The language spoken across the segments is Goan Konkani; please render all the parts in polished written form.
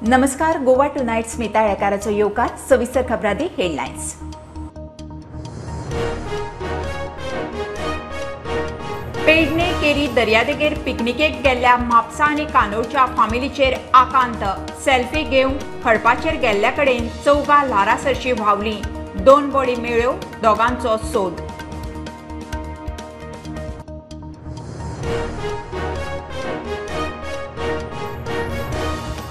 नमस्कार, गोवा टुनायट स्मिता येळकाराचो येवकार. सविस्तर खबरांनी हेडलायन्स. पेडणे केरी दर्यादेगेर पिकनिकेक गेल्ल्या म्हापसा आनी कानोळच्या फामिलीचेर आकांत. सेल्फी घेवंक खडपाचेर गेल्ल्या कडेन चौगां ल्हारां सरशी व्हांवली. 2 बॉडी मेळ्ळ्यो, दोगांचो सोद.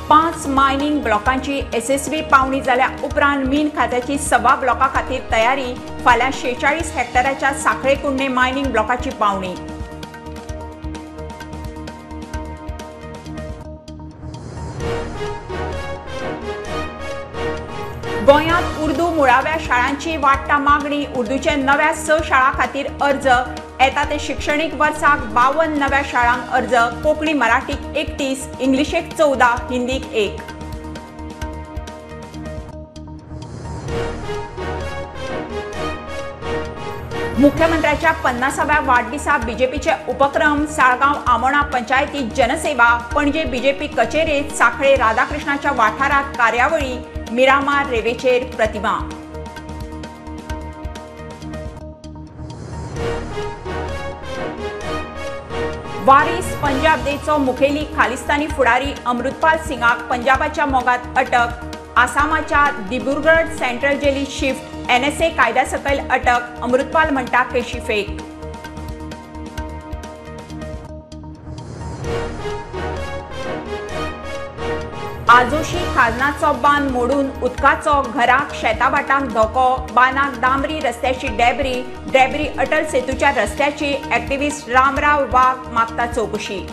पांच मायनिंग ब्लॉकांची येसस्वी पावणी जाल्या उपरांत मीन खात्याची 1.25 ब्लॉका खातीर तयारी. फाल्यां 46 हेक्टराच्या साखळे कुंडे मायनिंग ब्लॉकाची पावणी. गोंयांत उर्दू मुळाव्या शाळांची वाडटा मागणी. उर्दूचे नव्या 6 शाळां खातीर अर्ज. येता ते शिक्षणीक वर्साक 52 नव्या शाळांक अर्ज. कोंकणी मराठीक 31, इंग्लिशेक 14, हिंदीक 1. मुख्यमंत्र्याच्या 50व्या वाढदिसा बीजेपीचे उपक्रम. साळगांव आमोणा पंचायतीत जनसेवा. पणजे बीजेपी कचेरेत साखळे राधाकृष्णाच्या वाठारात कार्यावळी. मिरामार रेवेचेर प्रतिमा. वारीस पंजाब डेचो मुखेली खालिस्तानी फुडारी अमृतपाल सिंगाक पंजाबाच्या मोगात अटक. आसामाच्या दिब्रुगड सेंट्रल जेलीत शिफ्ट. एनएसए कायद्या सकयल अटक. अमृतपाल म्हणटा केशी फेक. आजोशी खाजनाचो बांद मोडून उदकाचो घराक शेताभाटांक धोको. बांदाक दामरी रस्त्याची डेबरी. डेबरी अटल सेतूच्या रस्त्याची ऍक्टिव्हिस्ट रामराव वाघ मागता चौकशी.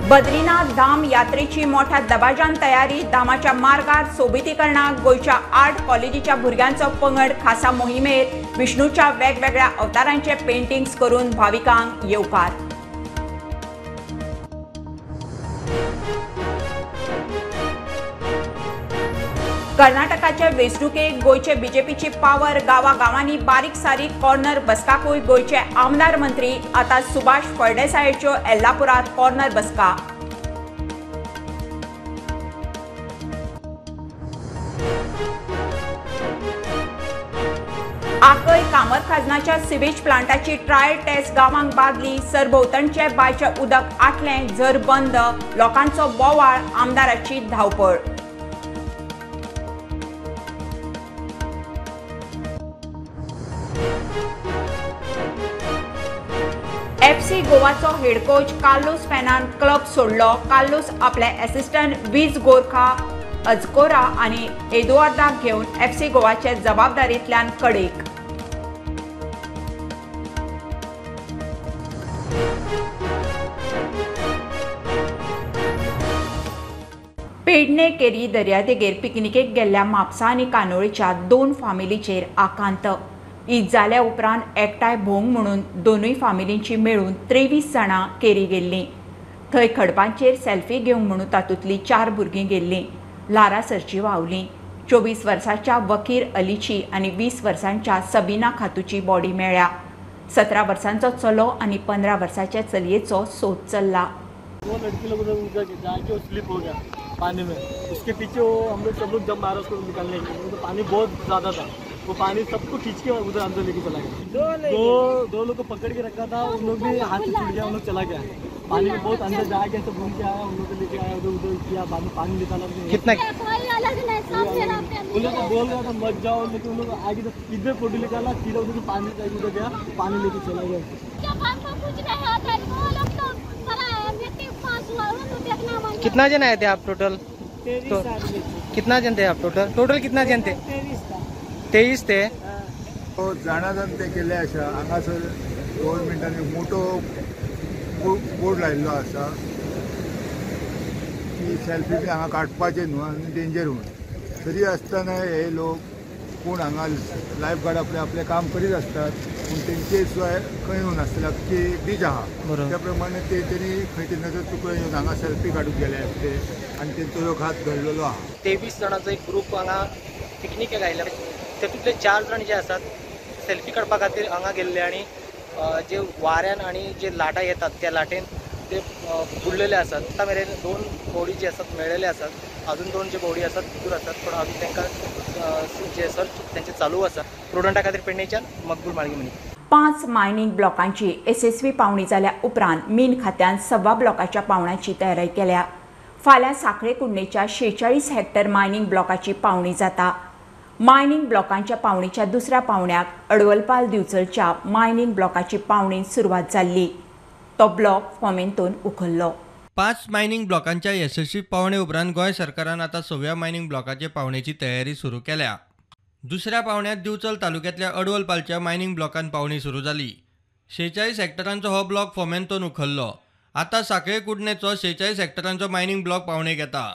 बद्रीनाथ धाम यात्रेची मोठ्या दबाजान तयारी. धामाच्या मार्गार सोबितीकरणाक गोंयच्या 8 कॉलेजीच्या भुरग्यांचो पंगड खासा मोहिमेर. विष्णूच्या वेगवेगळ्या अवतारांचे पेंटिंग्स करून भाविकांक येवकार. कर्नाटकाचे वेंचणुकेक गोंयचे बीजेपीची पावर. गांवागांवांनी बारीक सारीक कॉर्नर बसकाकूय गोंयचे आमदार मंत्री. आता सुभाष फळदेसायाच्यो येल्लापुरात कॉर्नर बसका. आकय कामरखाजनाच्या सिवेज प्लांटाची ट्रायल टेस्ट गांवांक बादली. सरभोंवतणचे बांयचें उदक आटलें, झर बंद. लोकांचो बोवाळ, आमदाराची धांवपळ. एफसी गोवाचो हेड कोच कार्लोस फेनान क्लब सोडलो. कार्लोस आपले असिस्टंट वीज गोरखा अजकोरा आनी एदुआर्दाक घेवन एफसी गोवाचे जबाबदारींतल्यान कडेक. पेडणे केरी दर्यादेगेर पिकनिकेक गेल्ल्या म्हापसा आनी कानोळेच्या 2 फामिलीचेर आकांत. ईद जाल्या उपरांत एकठांय भोंवंक म्हणून दोनूय फामिलींची मेळून 23 जाणां केरी गेल्लीं. थंय खडपांचेर सेल्फी घेवंक म्हणून तातूंतलीं 4 भुरगीं गेल्लीं. ल्हारां सरची व्हांवलीं. 24 वर्सांच्या वकीर अलीची आनी 20 वर्सांच्या सबीना खातूची बॉडी मेळ्ळ्या. 17 वर्सांचो चलो आनी 15 वर्सांच्या चलयेचो सोद चल्ला. वो लड़की लोग उधर जाके स्लिप हो गया पानी में. उसके पीछे वो हम लोग सब लोग जब मारा उसको निकालने के लिए, तो पानी बहुत ज़्यादा था. वो पानी सबको खींच के उधर अंदर लेके चला गया. दो लोग को पकड़ के रखा था, उन लोग भी हाथ से छूट गया, उन लोग चला गया पानी में. बहुत अंदर जाके सब घूम के आया, उन लोग को लेके आया, उधर उधर किया, बाद में पानी निकाला. कितना उन लोग को बोल रहा था मत जाओ, लेकिन उन लोग आगे इधर फोटो निकाला, सीधा उधर पानी उधर गया, पानी लेके चला गया. कितना जन आए थे आप टोटल? तो कितना जन थे आप टोटल? टोटल कितना जन थे? 23 थे. जाणा जाण ते केल्ले आसा. हांगासर गव्हर्मेंटान एक मोठो बोर्ड लायिल्लो आसा की सेल्फी बी हांगा काडपाचें न्हू आनी डेंजर म्हूण. तरी आसतना हे लोक कोण हांगा लायफ गार्ड आपलें आपलें काम करीत आसतात, पूण तेंचे सुद्दां खंय येवन आसतले की बीच आहा त्या प्रमाणे ते तेणी खंय ते नजर चुकून येवन हांगा सेल्फी काडूंक गेले ते आनी तेंचो हो घात घडलेलो आहा. 23 जाणांचो एक ग्रूप हांगा पिकनिकेक आयिल्ले. तातूंतले 4 जाण जे आसात सेल्फी काडपा खातीर हांगा गेल्ले आनी जे वाऱ्यान आनी जे लाटां येतात त्या लाटेन ते बुडलेले आसात. आतां मेरेन 2 बॉडी जे आसात मेळ्ळेले आसात. अजून 2 जे बॉडी आसात दूर आसात, पण अजून तांकां जे सर्च त्यांचे चालू आसा. प्रुडंटा खातीर पेडणेच्यान मकबूल माळगी मनी. 5 मायनिंग ब्लॉकांची येसस्वी पावणी जाल्या उपरांत मीन खात्यान 1.25 ब्लॉकाच्या पावण्याची तयारी केल्या. फाल्यां साखळे कुडणेच्या 46 हेक्टर मायनिंग ब्लॉकाची पावणी जाता. मायनिंग ब्लॉकांच्या पावणीच्या दुसऱ्या पावण्याक अडवलपाल दिवचलच्या मायनिंग ब्लॉकाची पावणी सुरवात जाल्ली. तो ब्लॉक फोमेंतून उखल्लो. 5 मायनिंग ब्लॉकांच्या यशस्वी पावणे उपरांत गोंय सरकारान आतां 6व्या मायनिंग ब्लॉकाचे पावणेची तयारी सुरू केल्या. दुसऱ्या पावण्यात दिवचल तालुक्यातल्या अडवलपालच्या मायनिंग ब्लॉकान पावणी सुरू जाली. 46 हेक्टरांचो हो ब्लॉक फोमेंतून उखल्लो. आतां साखळे कुडणेचो 46 हेक्टरांचो मायनिंग ब्लॉक पावणेक येता.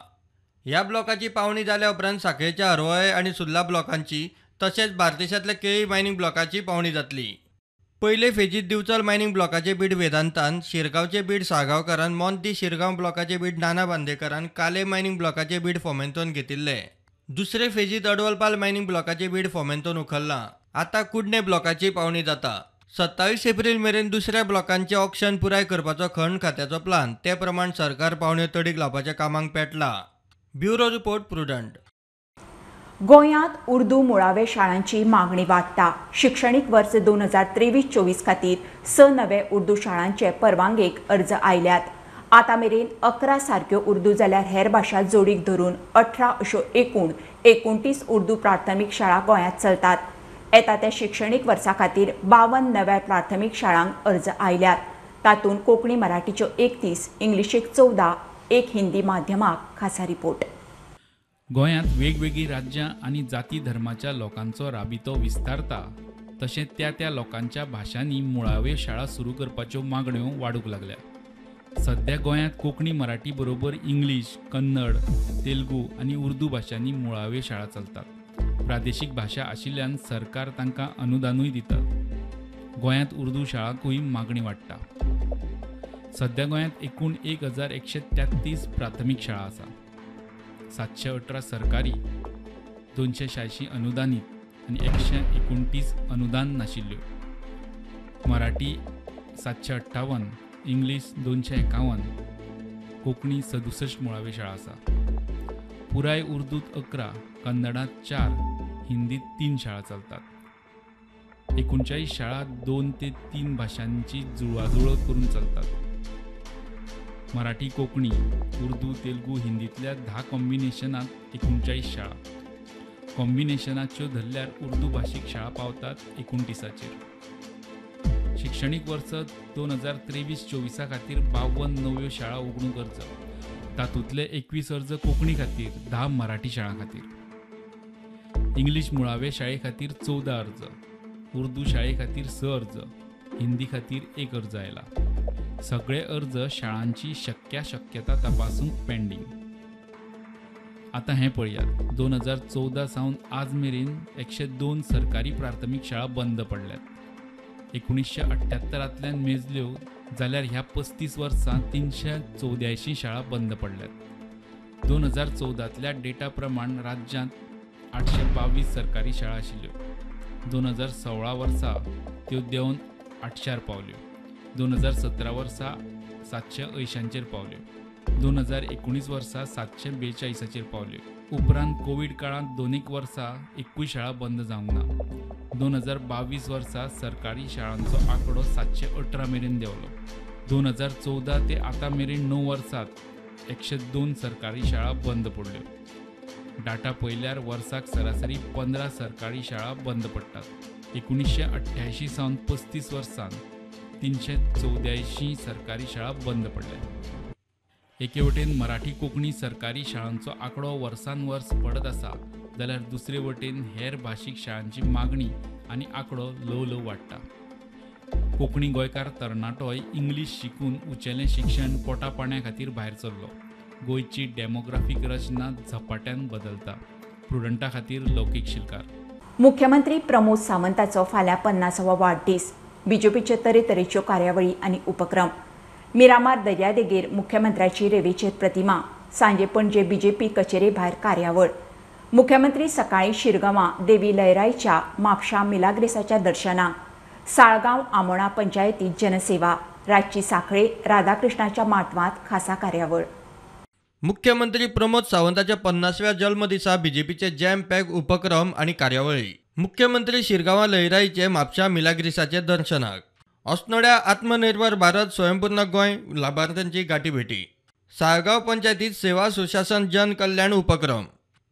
ह्या ब्लॉकाची पावणी जाल्या उपरांत साखळेच्या हरवळे आनी सुर्ला ब्लॉकांची तशेंच बार्देशांतल्या केळी मायनिंग ब्लॉकाची पावणी जातली. पयले फेजीत दिवचल मायनिंग ब्लॉकाचे बीड वेदांतान, शिरगांवचे बीड साळगांवकारान, मोंती शिरगांव ब्लॉकाचे बीड नाना बांदेकरान, काले मायनिंग ब्लॉकाचे बीड फोमेंतोन घेतिल्ले. दुसरे फेजीत अडवलपाल मायनिंग ब्लॉकाचे बीड फोमेंतोन उखल्लां. आतां कुडणे ब्लॉकाची पावणी जाता. 27 एप्रिल मेरेन दुसऱ्या ब्लॉकांचे ऑक्शन पुराय करपाचो खण खात्याचो प्लान. ते प्रमाण सरकार पावण्यो तडीक लावपाच्या कामाक पेटला. Bureau report, Prudent. गोंयांत उर्दू मुळावे शाळांची मागणी वाडटा. शिक्षणीक वर्स 2023-24 खातीर 6 नवे उर्दू शाळांचे परवानगेक अर्ज आयल्यात. आतां मेरेन 11 सारक्यो उर्दू जाल्यार हेर भाशा जोडीक धरून 18 अश्यो एकूण 29 उर्दू प्राथमीक शाळा गोंयांत चलतात. येता त्या शिक्षणीक वर्सा खातीर 52 नव्या प्राथमीक शाळांक अर्ज आयल्यात. तातूंत कोंकणी मराठीच्यो 31, इंग्लिशीक 14, 1 हिंदी माध्यमाक. खासा रिपोर्ट. गोंयांत वेगवेगळीं राज्यां आनी जाती धर्माच्या लोकांचो राबितो विस्तारता तशें त्या त्या लोकांच्या भाशांनी मुळाव्यो शाळा सुरू करपाच्यो मागण्यो वाडूंक लागल्या. सध्या गोंयांत कोंकणी मराठी बरोबर इंग्लीश, कन्नड, तेलुगू आनी उर्दू भाशांनी मुळाव्यो शाळा चलतात. प्रादेशीक भाशा आशिल्ल्यान सरकार तांकां अनुदानूय दितात. गोंयांत उर्दू शाळांकूय मागणी वाडटा. सध्या गोंयांत एकूण 1133 प्राथमीक शाळा आसा. 718 सरकारी, 286 अनुदानीत आनी 129 अनुदान नाशिल्ल्यो. मराठी 758, इंग्लीश 251, कोंकणी 67 मुळाव्यो शाळा आसा. पुराय उर्दूत 11, कन्नडांत 4, हिंदीत 3 शाळा चलतात. 39 शाळा 2 ते 3 भाशांची जुळवाजुळव करून चलतात. मराठी, कोंकणी, उर्दू, तेलुगू, हिंदींतल्या 10 कॉम्बिनेशनांत 39 शाळा. कॉम्बिनेशनाच्यो धरल्यार उर्दू भाशीक शाळा पावतात 29चेर. शिक्षणीक वर्स 2023-24 खातीर 52 नव्यो शाळा उगडूंक अर्ज. तातूंतले 21 अर्ज कोंकणी खातीर, 10 मराठी शाळां खातीर. इंग्लीश मुळावे शाळे खातीर 14 अर्ज, उर्दू शाळे खातीर 6 अर्ज, हिंदी खातीर 1 अर्ज आयला. सगळे अर्ज शाळांची शक्याशक्यता तपासूंक पेंडींग. आतां हें पळयात, 2014 सावन आज मेरेन 102 सरकारी प्राथमीक शाळा बंद पडल्यात. 1978 मेजल्यो जाल्यार ह्या 35 वर्सां 384 शाळा बंद पडल्यात. 2014 डेटा प्रमाण राज्यांत 822 सरकारी शाळा आशिल्ल्यो. 2016 वर्सा त्यो देंवन 800 पावल्यो. 2017 वर्सा 780चेर पावल्यो. 2019 वर्सा 742चेर पावल्यो. उपरांत कोवीड काळांत 2 वर्सां एकूय शाळा बंद जावंक ना. 2022 वर्सा सरकारी शाळांचो आंकडो 718 मेरेन देंवलो. 2014 ते आतां मेरेन 9 वर्सांत 102 सरकारी शाळा बंद पडल्यो. डाटा पळयल्यार वर्साक सरासरी 15 सरकारी शाळा बंद पडटात. 1988 सावन 35 वर्सांत 384 सरकारी शाळा बंद पडल्या. एके वटेन मराठी कोंकणी सरकारी शाळांचो आंकडो वर्सान वर्स पडत आसा जाल्यार दुसरे वटेन हेर भाशीक शाळांची मागणी आनी आंकडो ल्हव ल्हव वाडटा. कोंकणी गोंयकार तरणाटोय इंग्लीश शिकून उंचेलें शिक्षण पोटा पाण्या खातीर भायर सरलो. गोंयची डेमोग्राफीक रचना झपाट्यान बदलता. प्रुडंटा खातीर लौकीक शिलकार. मुख्यमंत्री प्रमोद सावंताचो फाल्यां 50वो वाडदीस. बीजेपीचे तरेतरेच्यो कार्यावळी आनी उपक्रम. मिरामार दर्यादेगेर मुख्यमंत्र्याची रेवेचेर प्रतिमा. सांजे पणजे बीजेपी कचेरे भायर कार्यावळ. मुख्यमंत्री सकाळी शिरगांवां देवी लयराईच्या म्हापशा मिलाग्रेसाच्या दर्शनाक. साळगांव आमोणा पंचायतीत जनसेवा. रातची साखळे राधाकृष्णाच्या माटवांत खासा कार्यावळ. मुख्यमंत्री प्रमोद सावंताच्या 50व्या जल्मदिसा बीजेपीचे जॅम पॅक उपक्रम आनी कार्यावळी. मुख्यमंत्री शिरगांवां लयराईचे म्हापशा मिलाग्रिसाचे दर्शनाक. अस्नोड्या आत्मनिर्भर भारत स्वयंपूर्ण गोंय लाभार्थ्यांची गाठीभेटी. साळगांव पंचायतीत सेवा सुशासन जन कल्याण उपक्रम.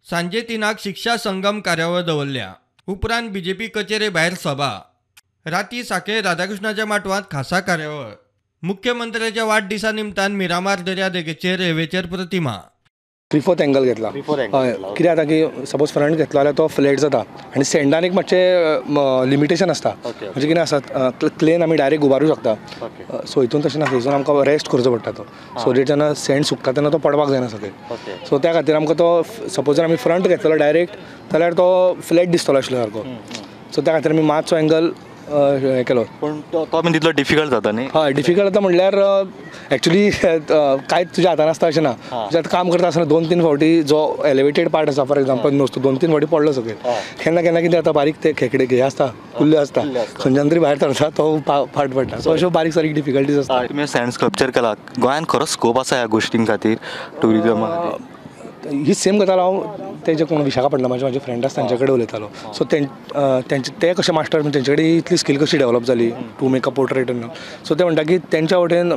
सांजे 3 शिक्षा संगम कार्यावळ दवरल्या. उपरांत बीजेपी कचेरे भायर सभा. राती साखळे राधाकृष्णाच्या माटवांत खासा कार्यावळ. मुख्यमंत्र्याच्या वाडदिसा निमतान मिरामार दर्यादेगेचेर रेवेचेर प्रतिमा. 3/4 एंगल घेतला. हय, कितें जाता की सपोज फ्रंट घेतलो जाल्यार तो फ्लॅट जाता आनी सँडान एक मातशें लिमिटेशन आसता. म्हणजे कितें आसा, क्लेन आमी डायरेक्ट उबारूं शकता. सो हितून तशें नासता, हितून आमकां रेस्ट करचो पडटा तो. सो that जेन्ना सँड सुकता तेन्ना तो पडपाक जायना सकयल. सो त्या खातीर आमकां तो सपोज जर आमी फ्रंट घेतलो डायरेक्ट जाल्यार तो फ्लॅट दिसतलो आशिल्लो सारको. सो त्या खातीर आमी मातसो एंगल हें केलो. पूण तो बीन तितलो डिफिकल्ट जाता न्ही? हय, डिफिकल्ट जाता म्हणल्यार एक्चुली कांयच तुज्या हातान आसता अशें ना. तुज्या आतां काम करता आसतना 2-3 फावटी जो एलिवेटेड पार्ट आसा, फॉर एग्जाम्पल नुस्तो 2-3 फावटी पडलो सकयल. केन्ना केन्ना कितें जाता, बारीक ते खेकडे हे आसता, कुल्ल्यो आसता, खंयच्यान तरी भायर सरता तो फाट पडटा. सो अश्यो बारीक सारीक डिफिकल्टीज आसता. तुमी सँड स्कल्पचर केला, गोंयांत खरो स्कोप आसा ह्या गोश्टीं खातीर, ट्युरिजमा खातीर? ही सेम गजाल हांव तेजे कोण विशाखापट्टणमाचे म्हाजे फ्रेंड आसा तांचे कडेन उलयतालो. सो तेंचे ते कशे मास्टर, तेंचे कडेन इतली स्कील कशी डेवलप जाली to make a portrait. So ते म्हणटा की तेंच्या वटेन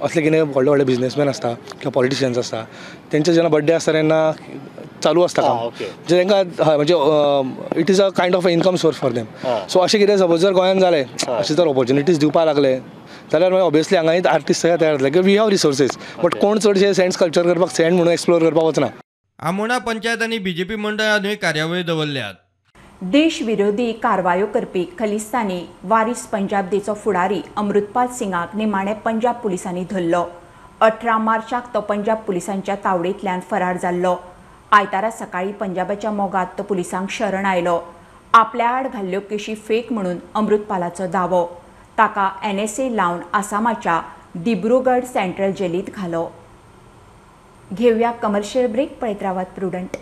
असले कितें व्हडले व्हडले बिजनेसमॅन आसता किंवा पॉलिटिशियन्स आसता, तेंचे जेन्ना बड्डे आसता तेन्ना चालू आसता काम. म्हणजे तांकां हय, म्हणजे it is a kind of income source for them. So अशें कितें सपोज जर गोंयांत जालें, अशें जर ऑपॉर्च्युनिटीज दिवपाक लागले जाल्यार मागीर ऑब्वियसली हांगाय आर्टिस्ट सगळे तयार जातले. We have resources, but कोण चडशे सँड स्कल्पचर करपाक, सँड म्हणून एक्सप्लोर करपाक वचना. आमोणा पंचायत आनी बीजेपी मंडळानूय कार्यावळी दवरल्यात. देश विरोधी कारवायो करपी खलिस्तानी वारीस पंजाब देचो फुडारी अमृतपाल सिंगाक निमाणे पंजाब पुलिसांनी धरलो. 18 मार्चाक तो पंजाब पुलिसांच्या तावडींतल्यान फरार जाल्लो. आयतारा सकाळी पंजाबाच्या मोगात तो पुलिसांक शरण आयलो. आपल्या आड घाल्ल्यो केशी फेक म्हणून अमृतपालाचो दावो. ताका NSA लावन आसामाच्या दिब्रुगड सेंट्रल जेलीत घालो. घेवया कमर्शियल ब्रेक. पळयत रावात प्रुडंट.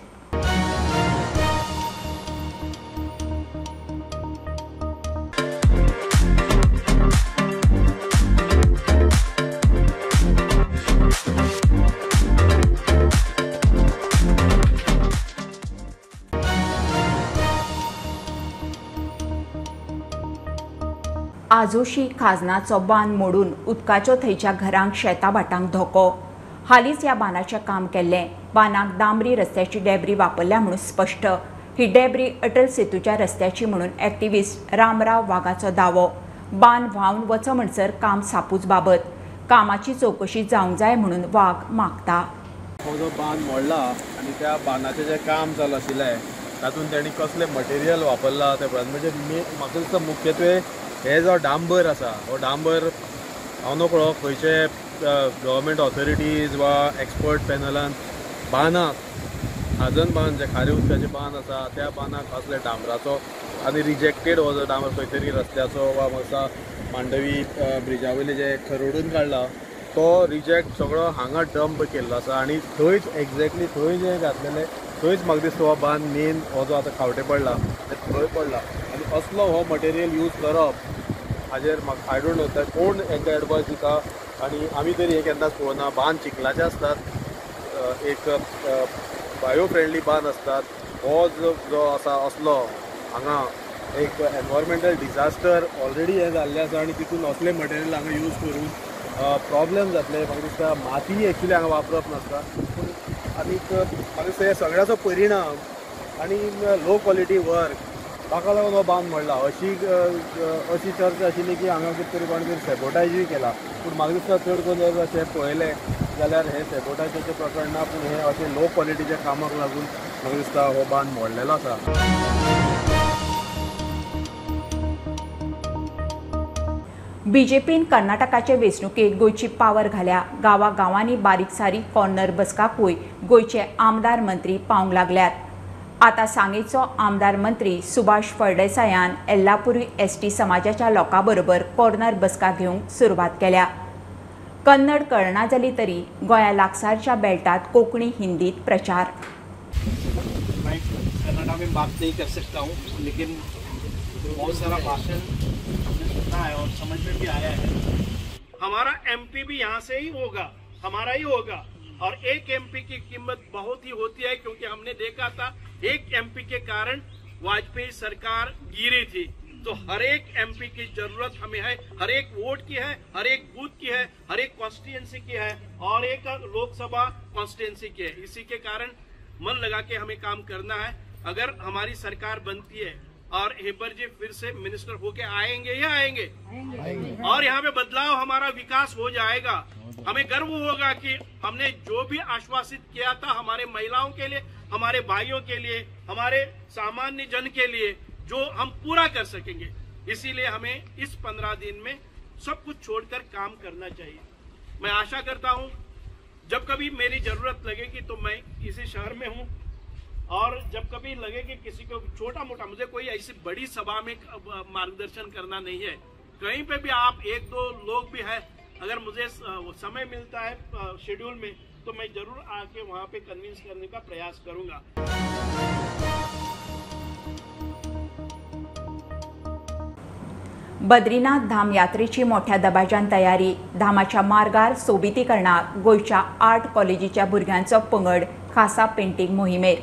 आजोशी खाजनाचो बांद मोडून उदकाचो थंयच्या घरांक शेता भाटांक धोको. हालींच ह्या बांदाचें काम केल्लें. बांदाक दामरी रस्त्याची डेब्री वापरल्या म्हणून स्पश्ट. ही डेब्री अटल सेतूच्या रस्त्याची म्हणून एक्टिविस्ट रामराव वाघाचो दावो. बांद व्हांवन वच म्हणसर काम सापूच बाबत. कामाची चवकशी जावंक जाय म्हणून वाघ मागता. हो जो बांद मोडला आनी त्या बांदाचें जें काम चालू आशिल्लें तातूंत तेणी कसलें मटेरियल वापरलां तें पळयात. म्हणजे म्हाका दिसता मुख्यत्वे हे जो डांबर आसा हो डांबर हांव नकळो खंयचे गव्हर्मेंट ऑथॉरिटीज वा एक्सपर्ट पॅनलान बांदाक, खाजन बांद जे खारे उदकाचे बांद आसा त्या बांदाक असले डांबराचो आनी रिजेक्टेड हो जो डांबर खंय तरी रस्त्याचो वा म्हाका मांडवी ब्रिजा वयले जे खरडून काडला तो रिजेक्ट सगळो हांगा डंप केल्लो आसा आनी थंयच एक्झॅक्टली थंय जे घातलेले थंयच म्हाका दिसता हो बांद मेन हो जो आतां खावटे पडला थंय पडला. आनी असलो हो मटेरियल यूज करप हाजेर म्हाका I don't know कोण हेंकां एडवायस दिता आनी आमी तरी हें केन्नाच पळोवना. बांद चिखलाचे आसतात, एक बायो फ्रेंडली बांद आसतात. हो जो आसा असलो हांगा एक एनवायरमेंटल डिझास्टर ऑलरेडी हें जाल्लें आसा आनी तितून असलें मटेरियल हांगा यूज करून प्रॉब्लेम जातले. म्हाका दिसता माती एक्चुली हांगा वापरप नासता पूण आनीक म्हाका दिसता हे सगळ्याचो परिणाम आनी लो क्वॉलिटी वर्क ताका लागून हो बांद मोडला अशी अशी चर्चा आशिल्ली की हांगा कितें तरी कोण तरी सॅबोटायजूय केला. पूण म्हाका दिसता चड करून जर अशें पळयलें जाल्यार हें सॅबोटायजाचें प्रकरण ना, पूण हें अशें लो क्वॉलिटीच्या कामाक लागून म्हाका दिसता हो बांद मोडलेलो आसा. बीजेपीन कर्नाटकाचे वेंचणुकेक गोंयची पावर घाल्या. गांवागांवांनी बारीक सारीक कॉर्नर बसकाकूय गोंयचे आमदार मंत्री पावंक लागल्यात. आतां सांगेचो आमदार मंत्री सुभाष फळदेसायान येल्लापुरी एसटी समाजाच्या लोकां बरोबर कॉर्नर बसका घेवंक सुरवात केल्या. कन्नड कळना जाली तरी गोंया लागसारच्या बेल्टात कोंकणी हिंदीत प्रचार. मैं कन्नड़ा में बात नहीं कर सकता हूँ, लेकिन बहुत सारा भाषण सुना है और समझ में भी आया है। हमारा एमपी भी यहाँ से ही होगा, हमारा ही होगा। और एक एमपी की कीमत बहुत ही होती है, क्योंकि हमने देखा था एक एमपी के कारण वाजपेयी सरकार गिरी थी। तो हर एक एमपी की जरूरत हमें है, हर एक वोट की है, हर एक बूथ की है, हर एक कॉन्स्टिट्यूएंसी की है और एक लोकसभा कॉन्स्टिट्यूएंसी की है। इसी के कारण मन लगा के हमें काम करना है। अगर हमारी सरकार बनती है और हेब्बर जी फिर से मिनिस्टर होके आएंगे या आएंगे, और यहाँ पे बदलाव, हमारा विकास हो जाएगा। हमें गर्व होगा कि हमने जो भी आश्वासित किया था हमारे महिलाओं के लिए, हमारे भाइयों के लिए, हमारे सामान्य जन के लिए, जो हम पूरा कर सकेंगे। इसीलिए हमें इस 15 दिन में सब कुछ छोड़कर काम करना चाहिए। मैं आशा करता हूँ जब कभी मेरी जरूरत लगेगी तो मैं इसी शहर में हूँ, और जब कभी लगे कि किसी को छोटा मोटा, मुझे कोई ऐसी बड़ी सभा में मार्गदर्शन करना नहीं है, कहीं पे भी आप एक दो लोग भी है, अगर मुझे समय मिलता है शेड्यूल में तो मैं जरूर आके वहाँ पे कन्विंस करने का प्रयास करूँगा। बद्रीनाथ धाम यात्रेची मोठ्या दबाज्यान तयारी। धामाच्या मार्गार सोबितीकरणाक गोंयच्या आर्ट कॉलेजीच्या भुरग्यांचो पंगड खासा पेंटिंग मोहिमेर।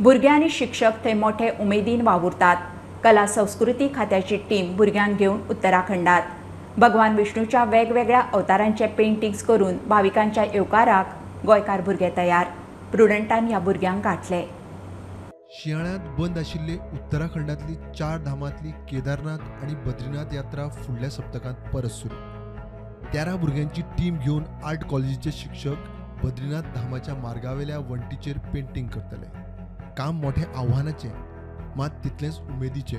भुरगे आनी शिक्षक थंय मोठे उमेदीन वावुरतात। कला संस्कृती खात्याची टीम भुरग्यांक घेवन उत्तराखंडात भगवान विष्णूच्या वेगवेगळ्या अवतारांचे पेंटिंग्स करून भाविकांच्या येवकाराक गोंयकार भुरगे तयार। प्रुडंटान ह्या भुरग्यांक गांठले। शियाळ्यांत बंद आशिल्ले उत्तराखंडातली 4 धामांतली केदारनाथ आनी बद्रीनाथ यात्रा फुडल्या सप्तकांत परत सुरू। 13 भुरग्यांची टीम घेवन आर्ट कॉलेजीचे शिक्षक बद्रीनाथ धामाच्या मार्गावेल्या वण्टीचेर पेंटिंग करतले। काम मोठें आव्हानाचें मात तितलेंच उमेदीचें।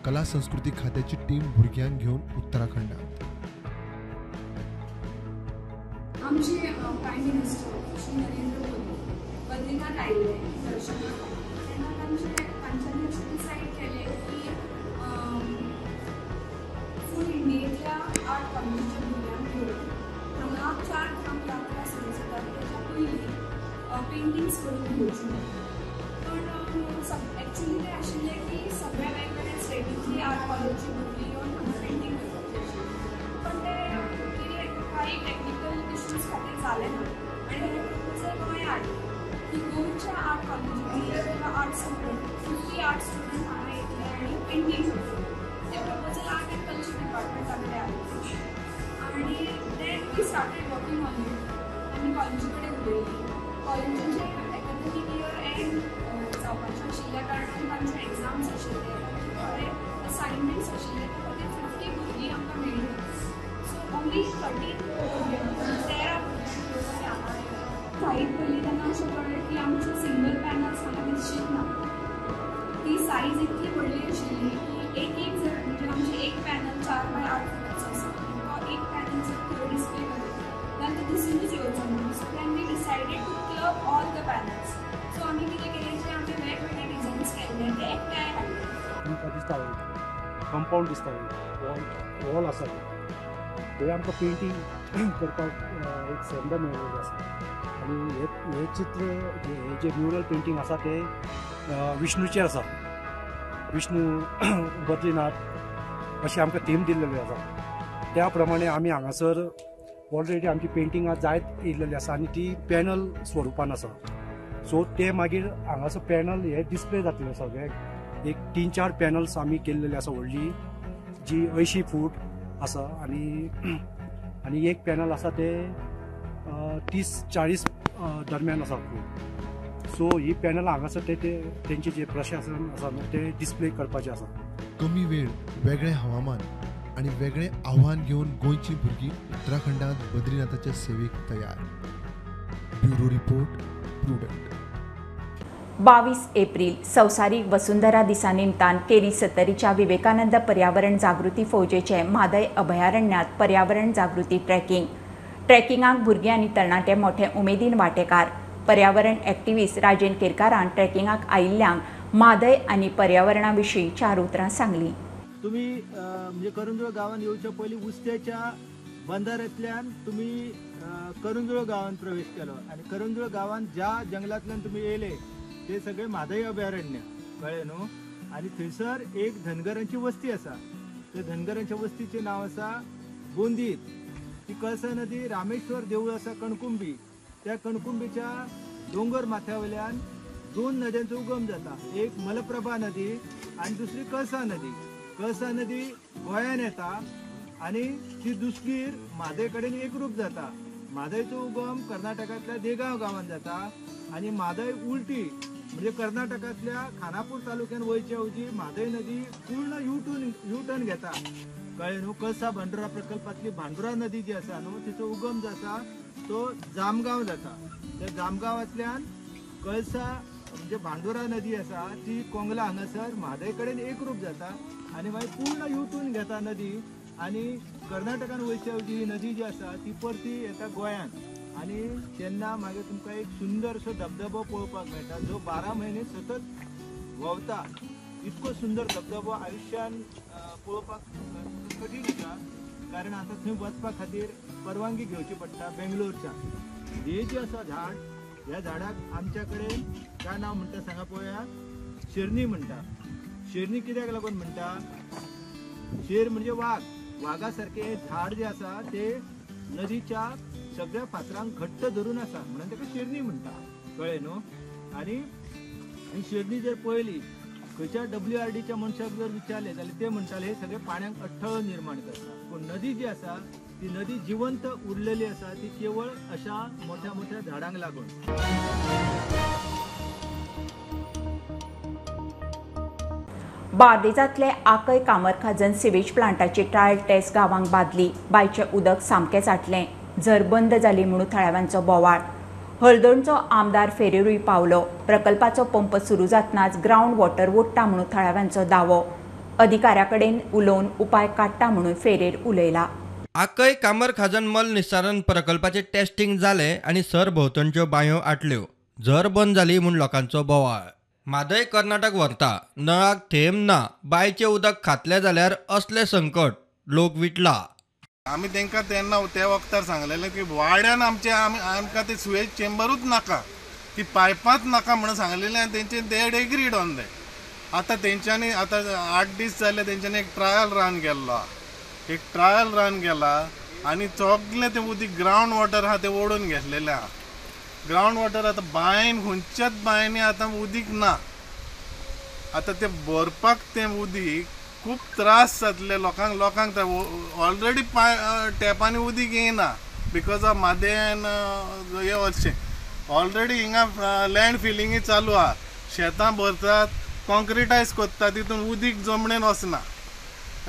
कला संस्कृती खात्याची टीम भुरग्यांक घेवन उत्तराखंडात। आमचे प्रायम मिनिस्टर श्री नरेंद्र मोदी बद्रीनाथ आयिल्ले दर्शनाक, तेन्ना तांच्यांनी अशें डिसायड केलें की फूल इंडियेंतल्या आर्ट कॉलेजीच्या भुरग्यांक घेवन हांगा 4 धाम यात्रा सुरू जाता तेच्या पयलीं पेंटिंग्स करून घेवची। पण एक्चुली तें आशिल्लें की सगळ्या वेगवेगळ्या स्टेटींतली आर्ट कॉलेजीची भुरगीं येवन हांगा पेंटींग करपाचें आशिल्लें, पण तें कितें कांय टॅक्निकल इश्यूज खातीर जालें ना। आनी हें प्रपोजल गोंय हाडलें की गोंयच्या आर्ट कॉलेजींतली किंवा आर्ट स्टुडंट 50 आर्ट स्टुडंट हांगा येतले आनी पेंटींग करतले। तें प्रपोजल आर्ट एंड कल्चर डिपार्टमेंटा कडेन आयलें आनी then we started working on it. आमी कॉलेजी कडेन उलयलीं। कॉलेजीचें एकाडेमीक इयर एंड जावपाचें आशिल्ल्या कारणान तांचे एग्जाम्स आशिल्ले, तांचे थोडे असायनमेंट्स आशिल्ले, त्या खातीर 50 भुरगीं आमकां मेळ्ळीं। सो ओन्ली 13 भुरग्यांक, 13 भुरग्यांक घेवन आमी हांगा आयले। साईज पळयली तेन्ना अशें कळ्ळें की आमचे सिंगल पॅनल्स हांगा दिसचीच ना। ती सायज इतली व्हडली आशिल्ली की एक एक जर म्हणजे आमचें एक पॅनल 4 बाय 8 फुटाचो आसा, तो एक पॅनल जर थंय डिस्प्ले करीत जाल्यार तो दिसुनूच येवचो ना। So then we decided to club all the panels. So आमी कितें केलें, जे आमचे वेगवेगळे डिझायन्स केल्ले ते एकठांय हाडले। तुमकां दिसता कंपावंड दिसता, हॉल आसा, थंय आमकां पेंटींग करपाक एक संद मेळिल्ली आसा। आनी हें चित्र हें जें म्युरल पेंटींग आसा तें विष्णूचेर आसा। विष्णू बद्रीनाथ अशी आमकां थीम दिल्लेली आसा। त्या प्रमाणे आमी हांगासर ऑलरेडी आमची पेंटिंगां जायत येयलेली आसा आनी ती पॅनल स्वरुपान आसा। सो ते मागीर हांगासर पॅनल हे डिस्प्ले जातले सगळे। एक 3-4 पॅनल्स आमी केल्लेली आसा व्हडली, जी 80 फूट आसा आनी आनी एक पॅनल आसा ते 30-40 दरम्यान आसा फूट। सो ही पॅनल हांगासर ते तेंचे जे प्रशासन आसा न्हू ते डिस्प्ले करपाचें आसा। कमी वेळ, वेगळें हवामान आनी वेगळें आव्हान घेवन गोंयची भुरगीं उत्तराखंडांत बद्रीनाथाच्या सेवेक तयार। Bureau report, Prudent. 22 April संवसारीक वसुंधरा दिसा निमतान केरी सत्तरीच्या विवेकानंद पर्यावरण जागृती फौजेचे म्हादय अभयारण्यात पर्यावरण जागृती ट्रॅकिंग। ट्रॅकिंगाक भुरगीं आनी तरणाटे मोठे उमेदीन वांटेकार। पर्यावरण एक्टिविस्ट राजेन केरकारान ट्रॅकिंगाक आयिल्ल्यांक म्हादय आनी पर्यावरणा विशीं 4 उतरां सांगली। तुमी म्हणजे करंजुळ गांवांत येवच्या पयलीं उस्त्याच्या बंधाऱ्यांतल्यान तुमी करंजुळ गांवांत प्रवेश केलो आनी करंजुळ गांवांत ज्या जंगलांतल्यान तुमी येयले ते सगळे म्हादय अभयारण्य, कळ्ळें न्हू। आनी थंयसर एक धनगरांची वस्ती आसा. त्या धनगरांच्या वस्तीचें नांव आसा गोंदीर. ती कळसा नदी रामेश्वर देवूळ आसा कणकुंबी. त्या कणकुंबीच्या दोंगर माथ्या वयल्यान दोन नद्यांचो उगम जाता. एक मलप्रभा नदी आनी दुसरी कळसा नदी. कळसा नदी गोंयान येता आनी ती दुसगीर म्हादय कडेन एकरूप जाता. म्हादयचो उगम कर्नाटकांतल्या देगांव गांवांत जाता आनी म्हादय उलटी म्हणजे कर्नाटकांतल्या खानापूर तालुक्यान वयचे ऐवजी म्हादय नदी पूर्ण यू टर्न घेता. कळ्ळें न्हू? कळसा भांडुरा प्रकल्पांतली भांडुरा नदी जी आसा न्हू तिचो उगम जो आसा तो जामगांव जाता. त्या जामगांवांतल्यान कळसा म्हणजे भांडुरा नदी आसा ती कोंगला हांगासर म्हादय कडेन एकरूप जाता आनी मागीर पूर्ण यू टर्न घेता नदी आनी कर्नाटकान वयचे ऐवजी ही नदी जी आसा ती परती येता गोंयांत आनी तेन्ना मागीर तुमकां एक सुंदरसो धबधबो पळोवपाक मेळटा जो 12 म्हयने सतत व्हांवता. इतको सुंदर धबधबो आयुश्यान पळोवपाक कठीण आसा, कारण आतां थंय वचपा खातीर परवानगी घेवची पडटा बेंगलोरच्यान. हे जे आसा झाड, ह्या झाडाक आमच्या कडेन काय नांव म्हणटा सांगा पळोवया? शेरणी म्हणटा. शेरणी कित्याक लागून म्हणटा? शेर म्हणजे वाग. वागा सारकें झाड जें आसा तें नदीच्या सगळ्या फातरांक घट्ट धरून आसा म्हणून ताका शेरणी म्हणटा. कळ्ळें न्हू? आनी ही शेरणी जर पळयली खंयच्या WRDच्या मनशाक जर विचारलें जाल्यार ते म्हणटाले हे सगळे पाण्याक अडथळो निर्माण करता. पूण नदी जी आसा ती नदी जिवंत उरलेली आसा ती केवळ अशा मोठ्या मोठ्या झाडांक लागून. बार्देजांतले आकय कामरखाजन सिवेज प्लांटाची ट्रायल टेस्ट गांवांक बादली. बांयचें उदक सामकें आटलें. झर बंद जाली म्हणून थळाव्यांचो बोवाळ. हळदोणचो आमदार फेरेरूय पावलो. प्रकल्पाचो पंप सुरू जातनाच ग्रावंड वॉटर ओडटा म्हणून थळाव्यांचो दावो. अधिकाऱ्या कडेन उलोवन उपाय काडटा म्हणून फेरेर उलयला. आकय कामरखाजन मल निस्सारण प्रकल्पाचें टेस्टिंग जालें आनी सरभोंवतणच्यो बांयो आटल्यो. झर बंद जाली म्हूण लोकांचो बोवाळ. म्हादय कर्नाटक व्हरता, नळाक थेंब ना. बांयचें उदक खातलें जाल्यार असलें संकट, लोक विटला. आमी तांकां तेन्ना त्या वखतार सांगलेलें की वाड्यान आमचे आमकां ते सुवेज चेंबरूच नाका, ती पायपांच नाका म्हणून सांगलेलें आनी तेंचे they had agreed on that. आतां तेंच्यांनी आतां 8 दीस जाले तेंच्यांनी एक ट्रायल रन केल्लो आहा. एक ट्रायल रन केला आनी सगळें तें उदीक ग्रावंड वॉटर आहा तें ओडून घेतलेलें आहा. ग्रावंड वॉटर आतां बांयन खंयच्याच बांयनी आतां उदीक ना. आतां तें भरपाक तें उदीक खूब त्रास जातले लोकांक. लोकांक ऑलरेडी टॅपांनी उदीक येयना because of म्हादयन हें अशें ऑलरेडी हिंगा लँड फिलिंगूय चालू आहा. शेतां भरतात, कॉन्क्रिटायज करता, तितून उदीक जमणेन वचना.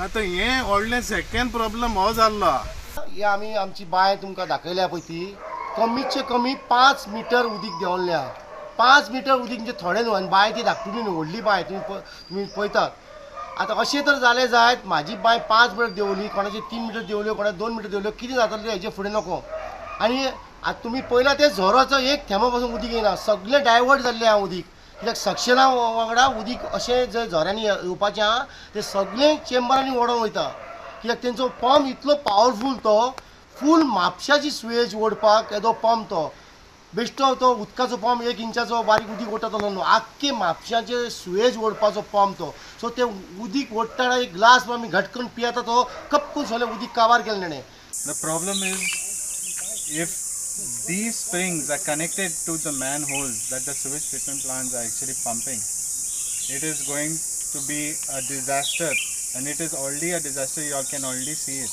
आतां हें व्हडलें सेकेंड प्रॉब्लम हो जाल्लो आहा. ही आमी आमची बांय तुमकां दाखयल्या पळय ती कमीचे कमी 5 मिटर उदीक देंवल्लें आहा. 5 मिटर उदीक म्हणजे थोडें न्हू आनी बांय ती धाकटुली न्हू, व्हडली बांय तुमी पळयतात. आतां अशें तर जालें जायत म्हाजी बांय 5 मिटर देंवली, कोणाची 3 मिटर देंवल्यो, कोणाची 2 मिटर देंवल्यो, कितें जातलें हेजे फुडें नको. आनी आतां तुमी पळयला ते झरोचो एक थेंबो पासून उदीक येयना, सगळें डायवर्ट जाल्लें आहा उदीक. कित्याक सक्शना वांगडा उदीक अशें जंय झऱ्यांनी येवपाचें आहा तें सगळें चेंबरांनी ओडोन वयता. कित्याक तेंचो पंप इतलो पावरफूल, तो फूल म्हापशाची सुवेज ओडपाक येदो पंप, तो बेश्टो तो उदकाचो पंप 1 इंचाचो बारीक उदीक ओडटा तो न्हू, आख्खे म्हापशाचे सुवेज ओडपाचो पंप तो. सो ते उदीक ओडटना एक ग्लास आमी घटकन पियेता तो कपकून सगळें उदीक काबार केलें तेणें. The problem is if these springs are connected to the manholes that the sewage treatment plants are actually pumping, it is going to be a disaster, and it is already a disaster. You all can already see it.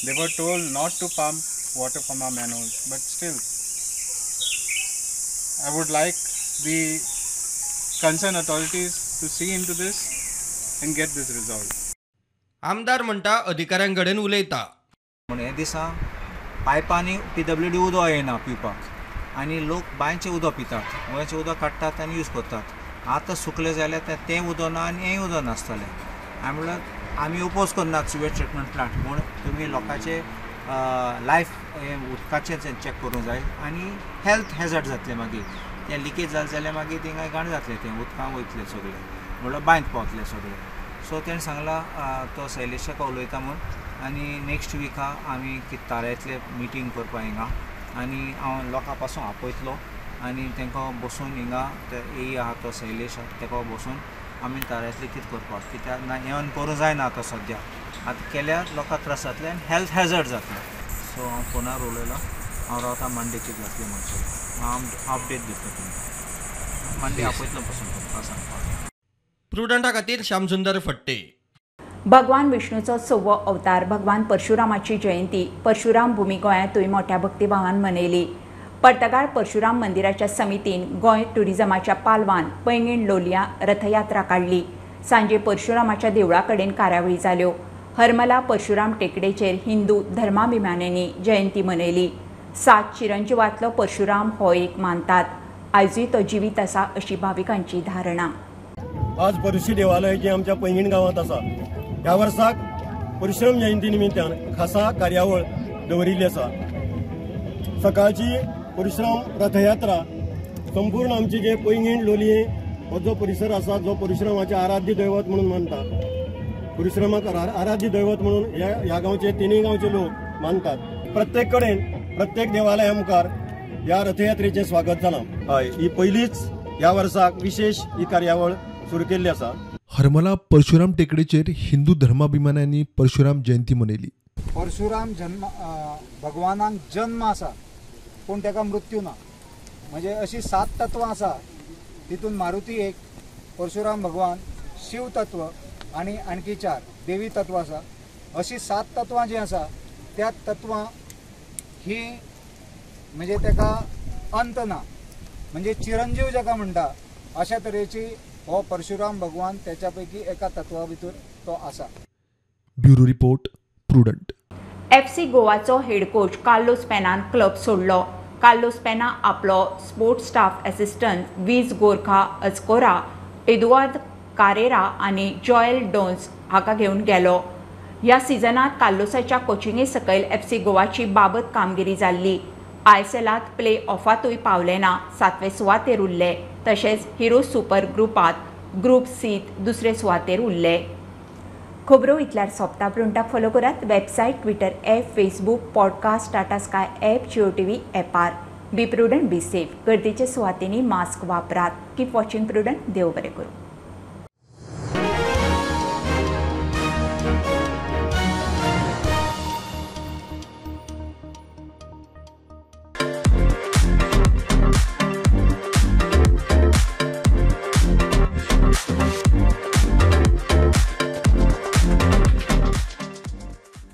They were told not to pump water from our manholes, but still, I would like the concerned authorities to see into this and get this resolved. आमदार म्हणटा अधिकाऱ्यां कडेन उलयता. म्हण हे दिसा पायपांनी PWD उदक येना पिवपाक आनी लोक बांयचें उदक पितात, गोंयचें उदक काडटात आनी यूज करतात. आतां सुकलें जाल्यार तें उदक ना आनी हेंय उदक नासतलें. आमी म्हणल्यार आमी ओपोज करनात सिवेज ट्रिटमेंट प्लांट, पूण तुमी लोकांचे लायफ हें उदकाचें चॅक करूंक जाय आनी हेल्थ हॅजर्ड जातलें मागीर. तें लिकेज जालें जाल्यार मागीर थिंगा घाण जातलें, तें उदकां वयतलें सगळें, म्हणल्यार बांयत पावतलें सगळें. सो तेणें सांगलां तो शैलेशाक उलयता म्हूण आनी नेक्स्ट विका आमी तारांतले मिटींग करपा हिंगा आनी हांव लोकां पासून आपयतलो आनी तांकां बसून हिंगा ए आहा तो शैलेश ताका बसून आमी थारायतले कितें करपाक, कित्याक ना हें करूं जायना आतां सद्या, आतां केल्यार लोकांक त्रास जातले आनी हेल्थ हॅजर्ड जातलें. सो हांव फोनार उलयलां, हांव रावता मंडेची जातली म्हणसर हांव अपडेट दितलो तुमकां, मंडे आपयतलो पसून तुमकां सांगपाक. प्रुडंटा खातीर श्यामसुंदर फट्टे. भगवान विष्णूचो 6वो अवतार भगवान परशुरामाची जयंती परशुराम भूमी गोंयांतूय मोठ्या भक्तिभावान मनयली. पर्तगाळ परशुराम मंदिराच्या समितीन गोंय ट्युरिजमाच्या पालवान पैंगीण लोलयां रथयात्रा काडली. सांजे परशुरामाच्या देवळा कडेन कार्यावळी जाल्यो. हरमला परशुराम टेकडेचेर हिंदू धर्माभिमान्यांनी जयंती मनयली. 7 चिरंजीवांतलो परशुराम हो एक मानतात. आयजूय तो जिवीत आसा अशी भाविकांची धारणा. आज परशी देवालय जे आमच्या पैंगीण गांवांत आसा, ह्या वर्साक परशुराम जयंती निमित्तान खासा कार्यावळ दवरिल्ली आसा. सकाळची परशुराम रथयात्रा संपूर्ण आमची जे पैंगीण लोलयें हो जो परिसर आसा, जो परशुरामाचे आराध्य दैवत म्हणून मानता, परशुरामाक आराध्य दैवत म्हणून ह्या गांवचे तिनूय गांवचे लोक मानतात. प्रत्येक कडेन प्रत्येक देवालया मुखार ह्या रथयात्रेचें स्वागत जालां. हय, ही पयलीच ह्या वर्साक विशेश ही कार्यावळ सुरू केल्ली आसा. हरमला परशुराम टेकडेचेर हिंदू धर्माभिमान्यांनी परशुराम जयंती मनयली. परशुराम जन्म भगवानाक जन्म आसा पूण ताका मृत्यू ना, म्हणजे अशी 7 तत्वां आसा, तितून मारुती एक, परशुराम भगवान, शिव तत्व आनी आणखी 4 देवी तत्व आसा. अशी 7 तत्वां जी आसा त्या तत्वां ही म्हणजे ताका अंत ना, म्हणजे चिरंजीव जाका म्हणटा अशा तरेची हो परशुराम भगवान त्याच्या पैकी एका तत्वा भितर तो आसा. Bureau report, Prudent. FC गोवाचो head coach Carlos पेनान क्लब सोडलो. कार्लोस पेना आपलो स्पोर्ट्स स्टाफ असिस्टंट वीज गोरखा अजकोरा, एदुआर्द कारेरा आनी जॉयल डोन्स हाका घेवन गेलो. ह्या सिजनात कार्लोसाच्या कोचिंगे सकयल एफसी गोवाची बाबत कामगिरी जाल्ली. आयएसएलांत प्ले ऑफांतूय पावले ना, 7वे सुवातेर उरले. तशेंच हिरो सुपर ग्रुपांत ग्रुप सीत दुसरे सुवातेर उरले. खबरो इतल्यार सोंपता. प्रुडंटाक फॉलो करात website, Twitter app, Facebook, podcast, Tata Sky app, Jio TV ॲपार. Be prudent, be safe. गर्दीच्या सुवातींनी मास्क वापरात. Keep watching Prudent. देव बरें करूं.